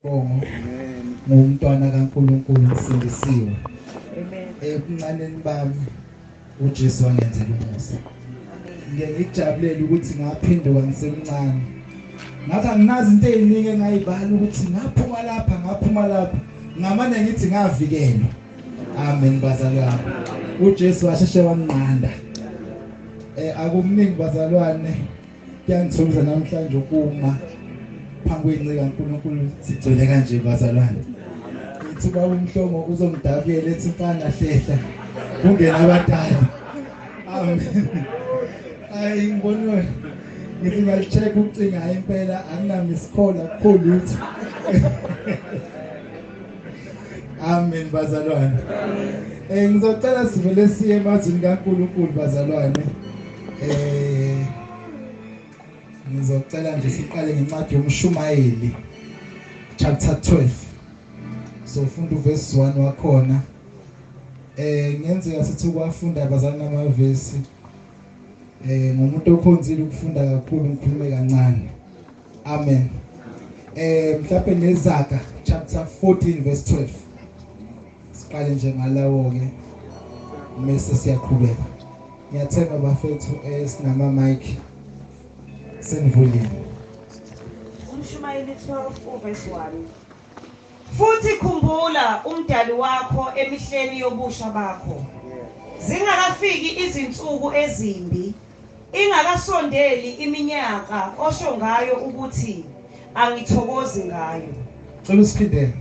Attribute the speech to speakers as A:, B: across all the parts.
A: Bongo ngumntwana kaNkuluNkulu ngisindisiwe.
B: Amen.
A: Ebuncaneni bami uJesu wangenzela umusa. Ngike ngijabulele ukuthi ngaphenduka ngisemncane. Ngathi anginazi into eziningi engayibala ukuthi ngaphuma lapha ngaphuma lapha. Ngamane ngithi ngavikelwa. Amen bazalwane. uJesu washeshe wanqanda. Akukuningi bazalwane. Kuyangithokoza namhlanje ukuma phambi kwenceka kaNkuluNkulu sigcwele kanje bazalwane. Ngithi baba uMhlongo uzongidabukela ethi mfana hlehla kungena abadala. Amen. Ayi ngibona ngithi ngiyalicheck ucinga impela anginamisikhola kukhulu lutho. Amen bazalwane. Ngizocela sivele siye emazwini kaNkuluNkulu bazalwane. Ngizocela nje siqale ngencwadi yoMshumayeli chapter 12. So funda uverse 1 wakhona. Ngenzeka sithi ukwafunda abazalwane amavesi. Ngumuntu okhonzile ukufunda kakhulu ngikhulume kancane. Amen. Mhlawumbe neZaga chapter 14 verse 12. Siqale nje ngalawo ke mase siyaqhubeka. Ngiyathemba bafethu esinama mic senivulile.
B: Umshumayeli 12 verse 1. Futhi khumbula umdali wakho emihleni yobusha bakho. Zingakafiki izinsuku ezimbi, ingakasondeli iminyaka osho ngayo ukuthi angithokozi ngayo.
A: Cela usiphindele.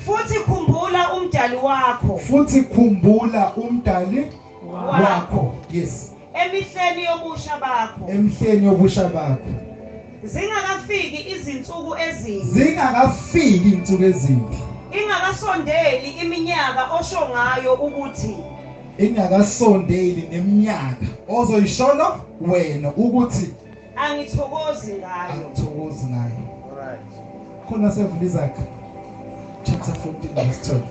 B: Futhi khumbula umdali wakho.
A: Futhi khumbula umdali wakho. Yes.
B: Emihleni yobusha bakho.
A: Emihleni yobusha bakho.
B: Zingakafiki izinsuku ezimbi.
A: Zingakafiki izinsuku ezimbi.
B: Ingakasondeli iminyaka osho ngayo ukuthi
A: ingakasondeli neminyaka ozoyisholo wena ukuthi
B: angithokozi ngayo.
A: Angithokozi ngayo. Right. Khona sevula iZaga chapter 14 verse 12.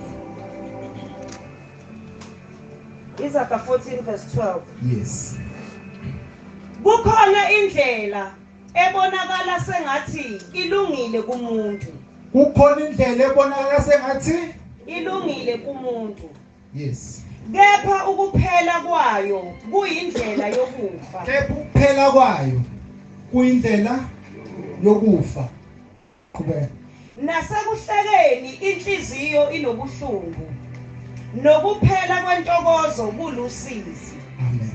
B: Izaga 14 verse 12.
A: Yes.
B: Kukhona indlela ebonakala sengathi ilungile kumuntu.
A: Kukhona indlela ebonakala sengathi
B: ilungile kumuntu.
A: Yes.
B: Kepha ukuphela kwayo kuyindlela yokufa.
A: Kepha ukuphela kwayo kuyindlela yokufa. Qhubeka.
B: Nasekuhlekeni inhliziyo inobuhlungu. Nokuphela kwentokozo kulusizi.
A: Amen.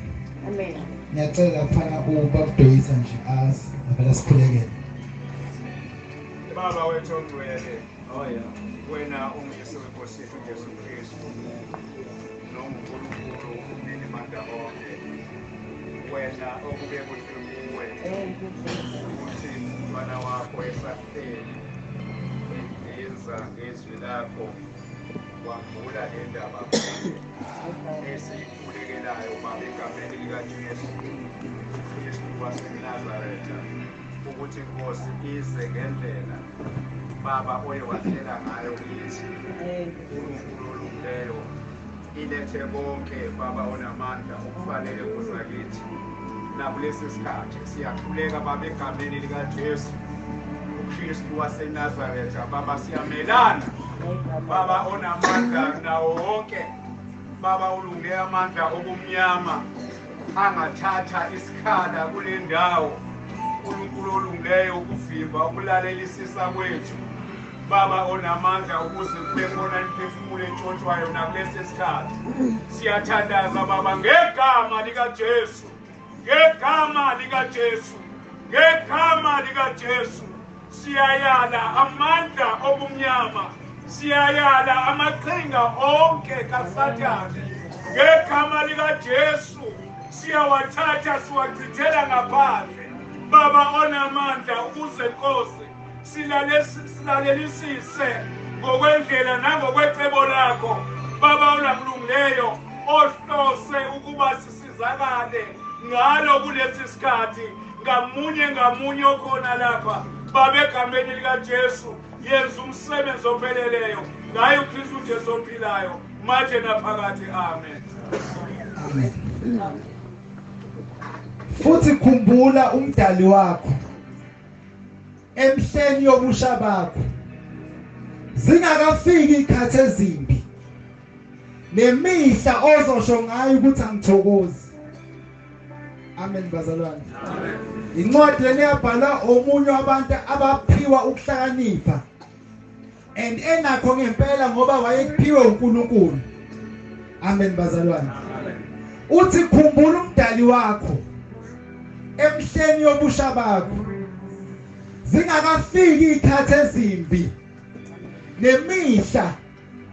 B: Amen.
A: Ngiyacela mfana ubakudoyisa nje azi avela sikhulekele.
C: Baba wethu ongcwele. Oh yeah. Wena ungiyise wenkosi yethu Jesu Kristu. NonguNkulunkulu umninimandla onke. Wena okube kuhle kuwe ukuthi umntwana wakho esahleli endiza ngezwi lakho wambula le ndaba esiyikhulekelayo Baba egameni likaJesu Kristu waseNazaretha ukuthi Nkosi ize ngendlela Baba oye wahlela ngayo kithi uNkulunkulu olungileyo ilethe konke Baba onamandla okufanele kuza kithi nakulesi sikhathi siyakhuleka Baba egameni likaJesu uKristu waseNazaretha Baba siyamelana Baba onamandla nawo wonke Baba ulunge amandla okumnyama angathatha isikhala kule ndawo uNkulunkulu olungileyo ukuvimba ukulalelisisa kwethu Baba onamandla ukuze kube khona imiphefumulo entshontshwayo nakulesi sikhathi siyathandaza Baba ngegama likaJesu ngegama likaJesu ngegama likaJesu siyayala amandla obumnyama siyayala amaqhinga onke kaSathane ngegama likaJesu siyawathatha siwachithela ngaphandle Baba onamandla ukuze Nkosi silalelisise ngokwendlela nangokwecebo lakho Baba olamlungileyo ohlose ukuba sisizakale ngalo kulesi sikhathi ngamunye ngamunye okhona lapha Baba egameni likaJesu yenza umsebenzi opheleleyo ngaye uKristu Jesu ophilayo manje naphakathi. Amen.
A: Amen. Futhi khumbula umdali wakho emhleni yobusha bakho Zingakafiki ikhathi ezimbi nemihla ozosho ngayo ukuthi angithokozi. Amen bazalwane.
C: Amen.
A: Incwadi lena yabhalwa omunye wabantu abaphiwa ukuhlakanipha and enakho ngempela ngoba wayekuphiwe uNkulunkulu. Amen bazalwane.
C: Amen.
A: Uthi khumbula umdali wakho emhleni yobusha bakho, zingakafiki ikhathi ezimbi nemihla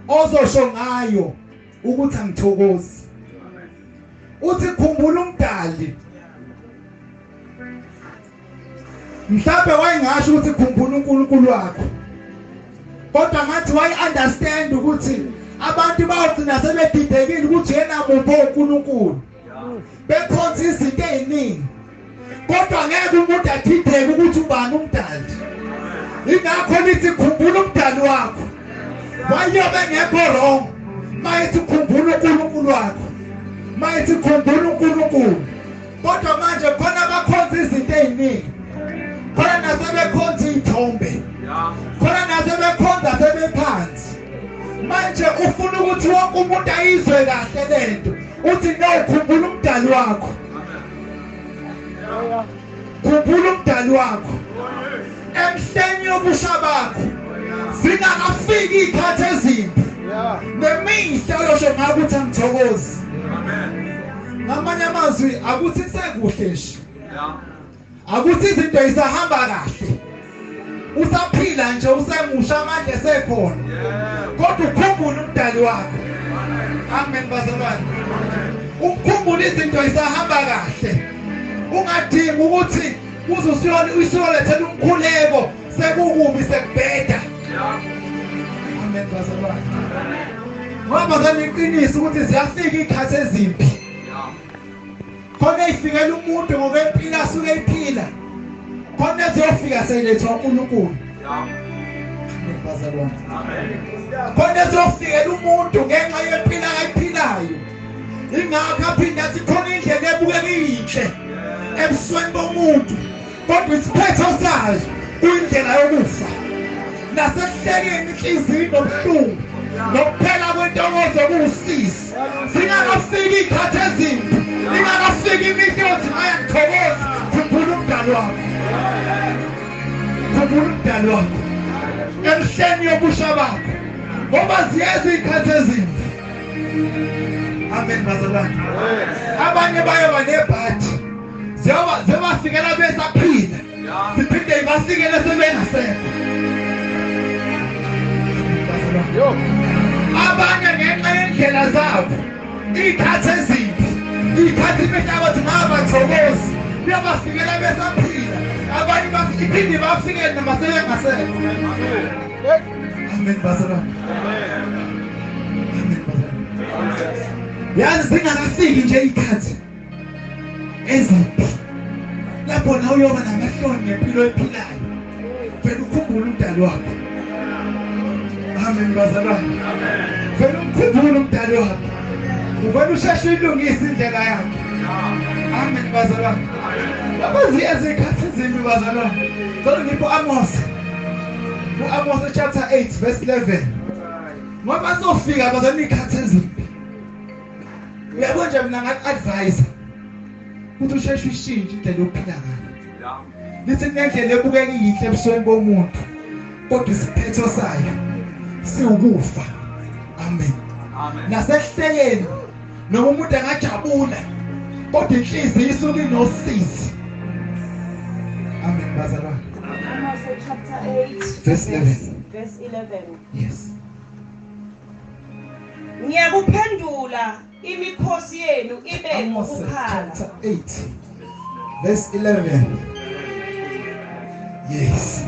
A: ozosho ngayo ukuthi angithokozi. Uthi khumbula umdali. Mhlawumbe wayengasho ukuthi khumbula uNkulunkulu wakho, kodwa ngathi waye understand ukuthi abantu bayogcina sebedidekile ukuthi yena muphi uNkulunkulu, bekhonza izinto eziningi, kodwa ngeke umuntu adideke ukuthi ubani umdali. Ingakho lithi khumbula umdali wakho. Wayobe ngekho wrong mayethi khumbula uNkulunkulu wakho, mayethi khumbula uNkulunkulu. Kodwa manje khona abakhonza izinto eziningi, khona nasebekhonza iy'thombe, khona nasebekhonza sebephansi. Manje ufuna ukuthi wonke umuntu ayizwe kahle lento, uthi no, khumbula umdali wakho, khumbula umdali wakho emhleni yobusha bakho, zingakafiki iy'khathi ezimbi nemihla oyosho ngayo ukuthi angithokozi. Ngamanye amazwi akuthi kusekuhle nje, akuthi izinto isahamba kahle, usaphila nje, usemusha, amandla esekhona, kodwa ukhumbule umdali wakho. Amen bazalwane. Ukukhumbula izinto isahamba kahle, ungadingi ukuthi uze usiyolethela umkhuleko sekukubi sekubheda. Amen bazalwane. Ngoba bazalwane iqiniso ukuthi ziyafika ikhathi ezimbi, khona ezifikela umuntu ngokwempilo asuke eyiphila, khona eziyofika seyilethwa uNkulunkulu. Amen bazalwane. Khona eziyofikela umuntu ngenxa yempilo ayiphilayo. Ingakho aphinde athi khona indlela ebukeka iyinhle ebusweni bomuntu, kodwa isiphetho sayo kuyindlela yokufa. Nasekuhlekeni inhliziyo nobuhlungu nokuphela kwentokozo kuwusizi. Zingakafiki iy'khathi ezimbi, ingakafiki imihla yothi ayangithokoza, khumbula umdali wakho, khumbula umdali wakho emhleni yobusha bakho, ngoba ziyeza iy'khathi ezimbi. Amen bazalwane. Abanye bayoba nebhadi, ziyobafikela besaphila, ziphinde ibafikele sebengasekho. Abanye ngenxa yendlela zabo, iy'khathi ezimbi, iy'khathi imihla bathi ngabathokozi, kuyabafikela besaphila, abanye iphinde ibafikele noma sebengasekho. Amen bazalwane. Amen bazalwane. Yazi zingakafiki nje iy'khathi ezimbi lapho nawe uyoba namahloni ngempilo oyiphilayo, vele ukhumbule umdali wakho. Amen bazalwane. Vele ukhumbule umdali wakho, uvele usheshe uyilungise indlela yakho. Amen bazalwane. Lapho ziyeza iy'khathi ezimbi bazalwane. Cela ngiphe u-Amos, u-Amos chapter 8 verse 11, ngoba sofika bazalwane iy'khathi ezimbi. Uyabo nje mina ngaku-advise ukuthi usheshe ushintshe indlela yokuphila ngayo. Lithi kunendlela ebukeka iyinhle ebusweni bomuntu, kodwa isiphetho sayo siwukufa. Amen. Nasekuhlekeni noma umuntu angajabula, kodwa inhliziyo isuke inosizi. Amen bazalwane.
B: Amos chapter 8
A: verse 11.
B: Verse 11.
A: Yes.
B: Ngiyakuphendula imikhosi yenu ibe
A: Amos
B: ngukukhala.
A: chapter 8 verse 11. Yes.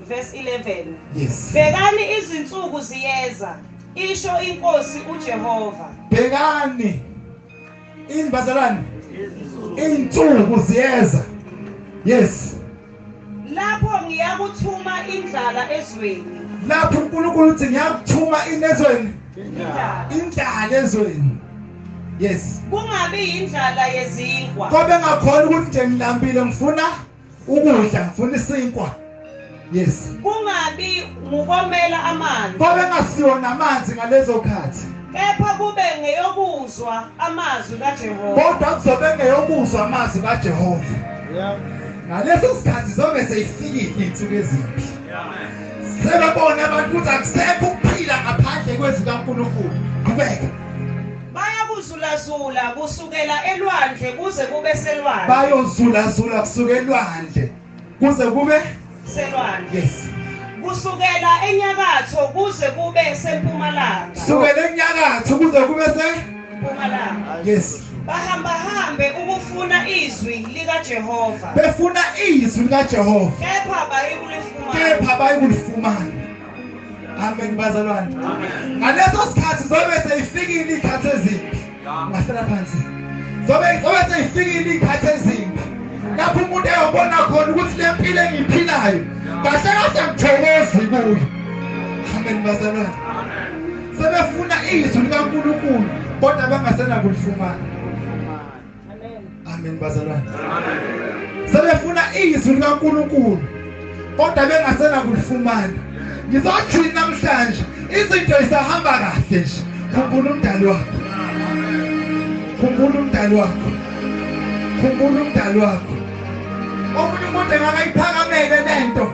B: Verse 11.
A: Yes.
B: Bhekani izinsuku ziyeza, isho inkosi uJehova.
A: Bhekani ini bazalwane, insuku ziyeza. Yes.
B: Lapho ngiyakuthuma indlala ezweni.
A: Lapho uNkulunkulu uthi ngiyakuthuma ini ezweni,
B: Indlala.
A: indlala ezweni. Yes.
B: Kungabi indlala yezinkwa.
A: Kobe ngakhona ukuthi nje ngilambile ngifuna ukudla, ngifuna isinkwa. Yes.
B: Kungabi ngukomela amanzi.
A: Babe ngasiwo namanzi ngalezo khathi.
B: Kepha kube ngeyokuzwa amazwi kaJehova.
A: Kodwa kuzobe ngeyokuzwa amazwi kaJehova.
D: Yeah.
A: Ngaleso sikhathi zobe seyifikile insuku ezimbi. Sebebona abantu ukuthi akusekho ukuphila ngaphandle kwezwi kaNkulunkulu. Qhubeka.
B: Bayakuzulazula kusukela elwandle kuze kube selwandle.
A: Bayozulazula kusuka elwandle kuze kube
B: selwandle.
A: Yes.
B: Kusukela enyakatho kuze kube sempumalanga.
A: Kusukela enyakatho kuze kube sempumalanga. Yes.
B: Bahamba hambe ukufuna izwi likaJehova.
A: Befuna izwi likaJehova.
B: Kepha bayikulifumana.
A: Kepha bayikulifumana. Amen bazalwane. Ngaleso sikhathi zobe seyifikile ikhathi ezimbi. Ngahlala phansi. Zobe seyifikile ikhathi ezimbi. Lapho umuntu eyobona khona ukuthi le mpilo engiyiphilayo kahle kahle ngithokozi kuyo. Amen bazalwane. Sebefuna izwi likaNkulunkulu kodwa bangasenakulifumana. Amen bazalwane. Sebefuna izwi likaNkulunkulu kodwa bengasenakulifumana. Ngizothi namhlanje izinto isahamba kahle nje. Khumbula umdali wakho. Khumbula umdali wakho. Khumbula umdali wakho. Omunye umuntu engakayiphakamele lento.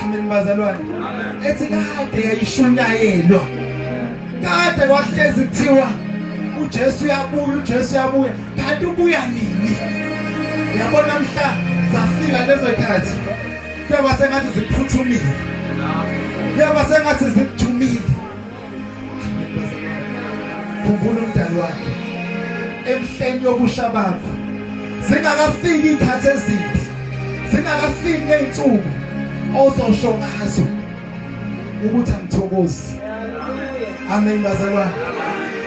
A: Amen bazalwane. Ethi kade yayishunyayelwa. Kade kwahlezi kuthiwa uJesu uyabuya, uJesu uyabuya. Kanti ubuya nini? Uyabona mhla zafika lezo khathi. Kuyoba sengathi ziphuthumile. Kuyoba sengathi zikuthumile. Khumbula umdali wakho. Emhleni yobusha bakho. Zingakafiki ikhathi ezimbi. Zingakafiki nezinsuku ozosho ngazo ukuthi angithokozi. Amen bazalwane.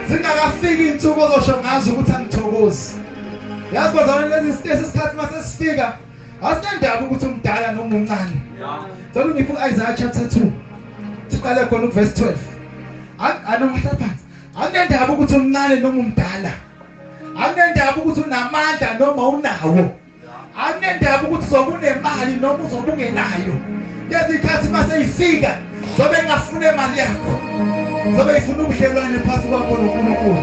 A: Zingakafiki insuku ozosho ngazo ukuthi angithokozi. Yazi bazalwane lesi sikhathi mase sifika asinandaba ukuthi umdala noma umncane. Cela ungiphe uIsaiah chapter 2. Siqale khona uverse 12. Anomuhla phansi. Akunendaba ukuthi umncane noma umdala. Akunendaba ukuthi unamandla noma unawo. Akunendaba ukuthi uzobe unemali noma uzobe ungenayo. Lezi ikhathi mase ifika zobe ngafuna imali yakho. Zobe ifuna ubudlelwane phakathi kwakho noNkulunkulu.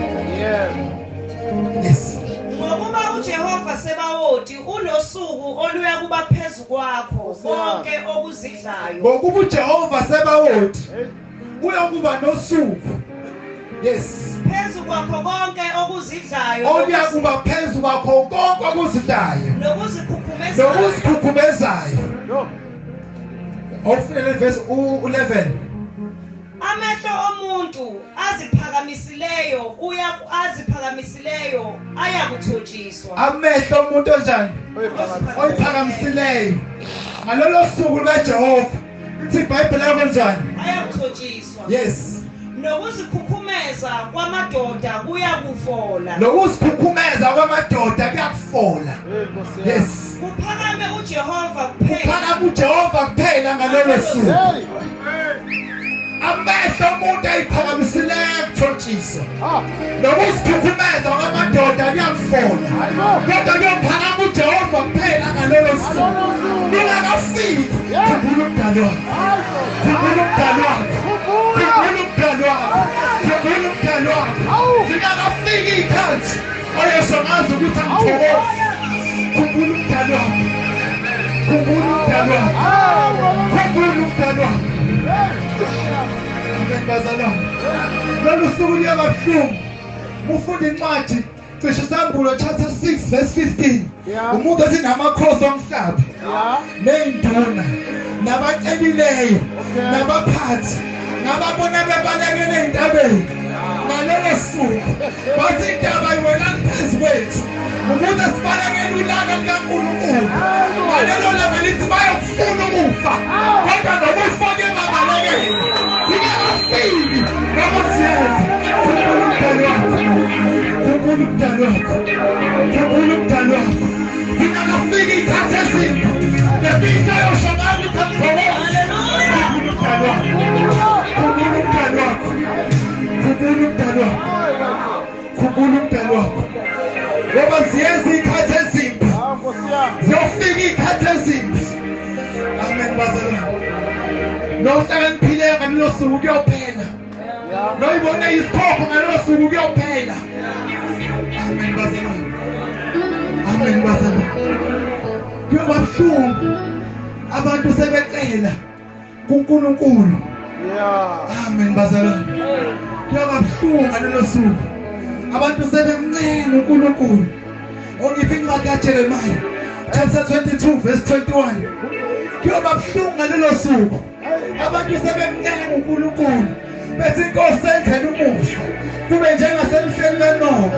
A: Yes.
B: Ngokuba uJehova Sebawoti unosuku oluya kuba phezu kwakho konke okuzidlayo.
A: Ngokuba uJehova Sebawoti uyokuba nosuku. Yes.
B: Phezu kwakho konke okuzidlayo.
A: Oluya kuba phezu kwakho konke okuzidlayo.
B: Nokuzikhukhumezayo.
A: Nokuzikhukhumezayo. Awufunele verse 11.
B: Amehlo omuntu aziphakamisileyo ayakuthotshiswa.
A: Amehlo omuntu onjani? Oyiphakamisileyo. Ngalolo suku lukaJehova ithi iBhayibheli kanjani?
B: Ayakuthotshiswa.
A: Yes.
B: Nokuzikhukhumeza kwamadoda kuyakufola.
A: Nokuzikhukhumeza kwamadoda kuyakufola. Yes.
B: Kuphakame uJehova kuphela.
A: Kuphakame uJehova kuphela ngalolo suku. Amehlo omuntu ayiphakamisileyo kuthotshiswa. Nokuzikhukhumeza kwamadoda kuyakufola. Kodwa kuyophakama uJehova kuphela ngalolo suku. Lingakafiki. Khumbula umdali wakho. Khumbula umdali wakho. Khumbula umdali wakho. Khumbula umdali wakho. Lingakafiki ikhathi oyosho ngazo ukuthi angithokozi. Khumbula umdali wakho. Khumbula umdali wakho. Khumbula umdali wakho. Amen bazalwane. Lolu suku luyababuhlungu. Ufunda incwadi cishe Sambulo chapter 6 verse 15. Umuntu othi namakhosi omhlaba ney'nduna nabacebileyo nabaphathi nababona bebalekele ey'ntabeni ngalolo suku bathi intaba iwelani phezu kwethu ukuze sibalekele ulaka likaNkulunkulu. Ngalelo langa lithi bayokufuna ukufa kodwa nokufa kuyababalekela. Lingakafiki nokuziyenza. Khumbula umdali wakho. Khumbula umdali wakho. Khumbula umdali wakho. Lingakafiki ikhathi ezimbi. Nemihla yosho ngayo ukuthi angithokozi. Khumbula umdali wakho. Khumbula umdali wakho. Khumbula umdali wakho. Khumbula umdali wakho. Ngoba ziyeza ikhathi ezimbi. Ziyofika ikhathi ezimbi. Amen bazalwane. Nohlakaniphileyo ngalolo suku kuyophela. Noyibone isiphopho ngalolo suku kuyophela. Amen bazalwane. Amen bazalwane. Kuyoba buhlungu abantu sebecela kuNkulunkulu. Amen bazalwane. Kuyoba buhlungu ngalolo suku abantu sebemncenga uNkulunkulu. Ongiphi incwadi kaJeremiah chapter 22 verse 21. Kuyoba buhlungu ngalolo suku abantu sebemncenga uNkulunkulu bethi inkosi endlela umusa kube njengasemhleni kaNowa.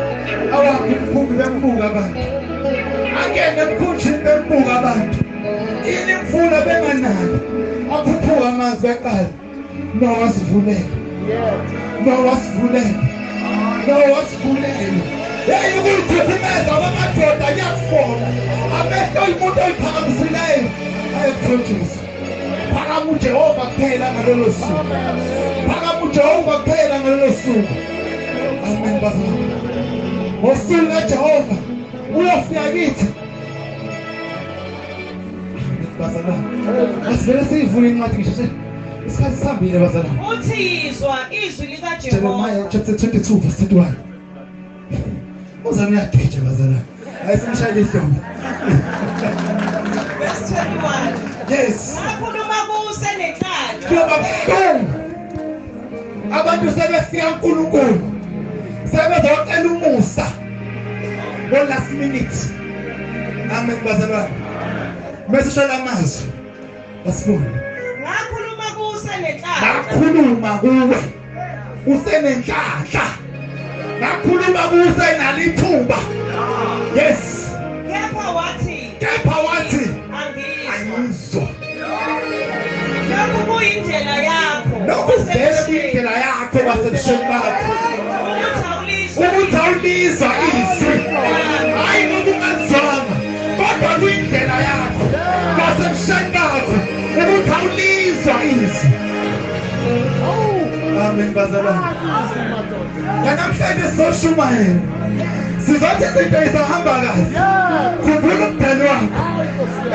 A: Awakho umkhumbi bembuka abantu, angene emkhunjini bembuka abantu, ini imvula benganaki, akhuphuka amanzi eqala. Nowa sivulele, Nowa sivulele, Nowa sivulele. Hey, ukuyikhukhumeza kwamadoda kuyakufola. Amehlo umuntu oyiphakamiseleyo ayekuthonjiswa. Phakama uJehova kuphela ngalolo suku. Phakama uJehova kuphela ngalolo suku. Amen bazalwane. Ngosuku kaJehova uyofika kithi. Amen bazalwane. Asivele siyivule incwadi ngisho isikhathi sihambile bazalwane.
B: Uthi yizwa izwi likaJehova.
A: Jeremiah chapter 22 verse 31. Uzame uyageja bazalwane. Hayi simshayele ihlombe.
B: Verse 21.
A: Yes.
B: Ngakhuluma kusenenhlanhla.
A: Kuyoba buhlungu. Abantu sebefika uNkulunkulu. Sebezocela umusa. Ngo last minute. Amen bazalwane. Bese sho lamazwi. Asibone.
B: Ngakhuluma kusenenhlanhla.
A: Ngakhuluma kuwe. Usenenhlanhla. Ngakhuluma kusenalo ithuba. Yes.
B: Kepha wathi.
A: Kepha wathi.
B: Angizwa.
A: Angizwa.
B: Lokhu kuyindlela yakho.
A: Lokhu vele kuyindlela yakho basebusheni bakho.
B: Ukuthi awulizwa.
A: Ukuthi awulizwa izwi. Hayi ngoba ungalizwanga, kodwa kuyindlela yakho basebusheni bakho ukuthi awulizwa izwi. Amen bazalwane. Namhlanje sizoshumayela. Sizothi izinto izahamba kahle. Khumbula umdali wakho.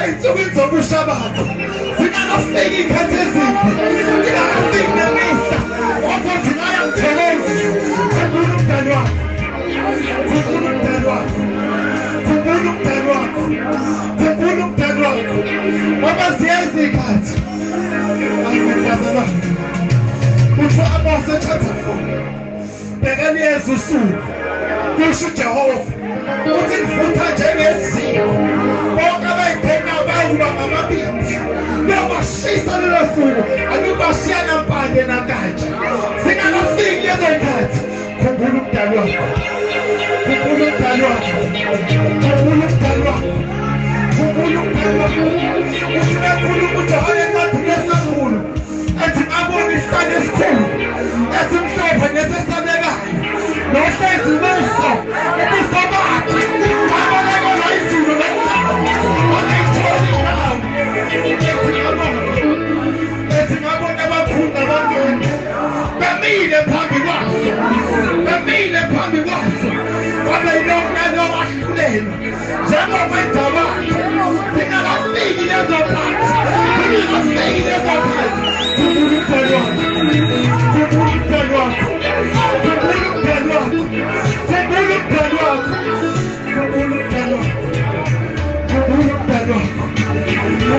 A: Ey'nsukwini zobusha bakho zingakafiki iy'khathi ezimbi, zingakafiki nemihla ozothi ngayo angithokozi. Khumbula umdali wakho. Khumbula umdali wakho. Khumbula umdali wakho. Khumbula umdali wakho. Ngoba ziyeza iy'khathi. Amen bazalwane. Kusho Amos chapter 4. Bhekani yeza usuku. Kusho uJehova. Uthi ngivutha njengeziko. Bonke abayiphenyayo bayakuba ngamabili. Liyobashisa lelo suku. Alubashiya nampande nakanje. Zingakafiki lezo y'khathi. Khumbula umdali wakho. Khumbula umdali wakho. Khumbula umdali wakho. Khumbula umdali wakho. Uthi bekhuluma uJohane encwadini yesambulo. Ethi ngabona isihlalo esikhulu esimhlophe nesesabekayo. Nohlezi kuso ubuso bakhe abalekelwa izulu nomhlaba wangayitholi indawo. Ethi ngabona abakhulu nabancane bemile phambi kwaso, bemile phambi kwaso. Kwabe yilowo nalowo ahlulelwa njengokwenza kwakhe. Zingakafiki lezo khathi, zingakafiki lezo khathi. Khumbula umdali wakho. Khumbula umdali wakho. Khumbula umdali wakho. Khumbula umdali wakho. Khumbula umdali wakho. Khumbula umdali wakho.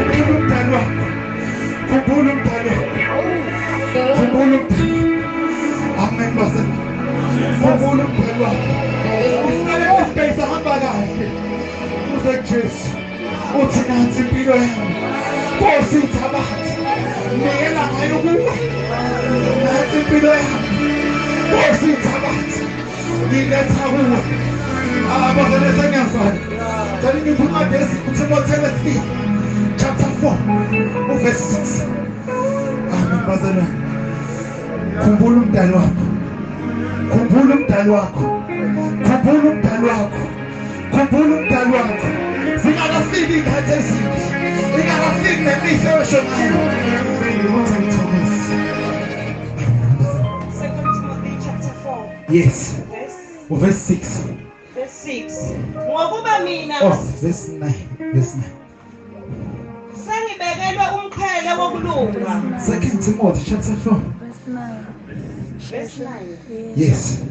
A: Khumbula umdali wakho. Khumbula umdali wakho. Khumbula umdali. Amen bazalwane. Khumbula umdali wakho. Ufanele isibhekisa hamba kahle. Uze Jesu. Uthi nansi impilo yami. Nkosi ithabathe. Nikela ngayo kuwe. Nansi impilo yami. Nkosi ithabathe. Ngiletha kuwe. Abazalwane sengiyafana. Cela ngiphe incwadi uTimotheo wesibili chapter 4 uverse 6. Amen bazalwane. Khumbula umdali wakho. Khumbula umdali wakho. Khumbula umdali wakho. Khumbula umdali wakho. Zingakafiki iy'khathi ezimbi. Ingakafiki nemihla oyosho ngayo. Uthi ngithokoze.
B: 2 Timothy chapter 4
A: Yes.
B: verse
A: Verse 6.
B: verse 6. Ngokuba mina
A: Oh, verse 9. Verse 9.
B: sengibekelwe umqhele Umqhele wokulunga.
A: 2 Timothy chapter 4
B: Verse 9.
A: Yes.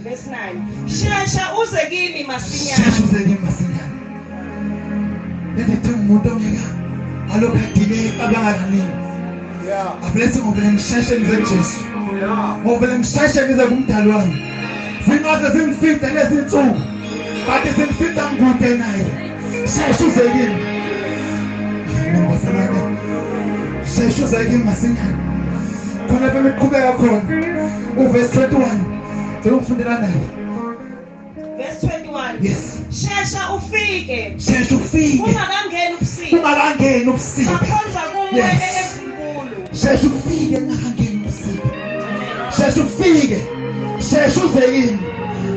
B: Verse 9. Shesha uze kimi masinyane.
A: Shesha uze kimi masinyane. Lento umuntu ongeka alokhu adile cabanga kaningi.
C: Yeah.
A: Ablesse ngobele ngisheshe ngize kuJesu.
C: Yeah.
A: Ngobele ngisheshe ngize kumdali wami. Zingaze zimfice lezi insuku. Kanti zimfica ngikude naye. Shesha uze kimi. Ngibasana. Shesha uze kimi masinyane. Khona bemiqhubeka khona. Uverse 21. Ngizokufundela naye.
B: Verse 21.
A: Yes.
B: Shesha ufike.
A: Shesha ufike.
B: Ungakangeni ubusika.
A: Ungakangeni ubusika.
B: Bakhonza kuwe
A: Yes.
B: ezinkulu.
A: Shesha ufike ungakangeni ubusika. Shesha ufike. Shesha uze kimi.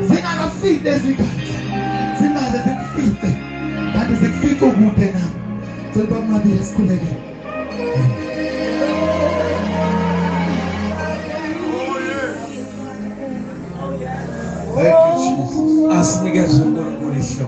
A: Zingakafiki lezi khathi. Zingaze zikufice. Kanti zikufice ukude nami. Cela bamabili sikhuleke.
C: Oh yes.
D: Thank you, Jesus.
E: Asinikeze uNkulunkulu ihlombe.